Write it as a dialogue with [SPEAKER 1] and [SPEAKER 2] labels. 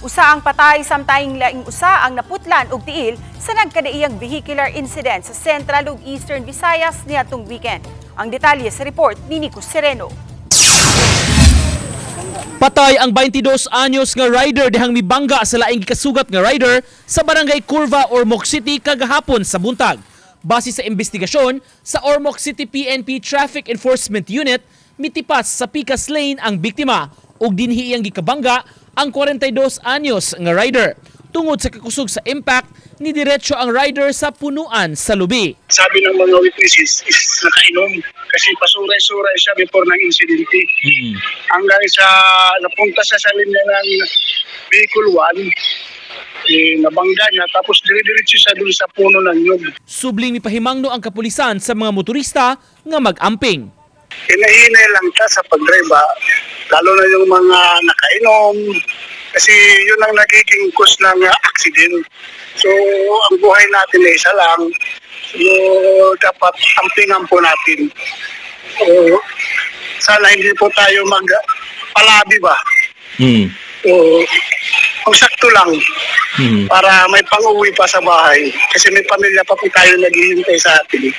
[SPEAKER 1] Usa ang patay samtang laing usa ang naputlan og tiil sa nagkadaiyang vehicular incident sa Central ug Eastern Visayas niadtong weekend. Ang detalye sa report ni Nico Sereno.
[SPEAKER 2] Patay ang 22 anyos nga rider dihang mibangga sa laing gikasugat nga rider sa Barangay Curva, Ormoc City kagahapon sa buntag. Base sa investigasyon sa Ormoc City PNP Traffic Enforcement Unit, mitipas sa Picas Lane ang biktima ug dinhi iyang gikabangga ang 42 anyos nga rider. Tungod sa kakusog sa impact, ni diretso ang rider sa punuan sa lubi.
[SPEAKER 3] Sabi ng mga witnesses is nakainom kasi pasuray-suray siya before ng insidente. Hanggang sa napunta siya sa linya ng vehicle 1, eh, nabangga niya, tapos dire-diretso siya dun sa puno ng nyug.
[SPEAKER 2] Subling mipahimangno ang kapulisan sa mga motorista nga mag-amping.
[SPEAKER 3] Hinahinay lang ta sa pag-drive, ah, lalo na yung mga nakainom, kasi yun ang nagiging cause ng accident. So, ang buhay natin ay isa lang. So, dapat ampingan po natin. So, sana hindi po tayo mag palabi ba? So, kung sakto lang para may pang-uwi pa sa bahay. Kasi may pamilya pa po tayo naghihintay sa atin.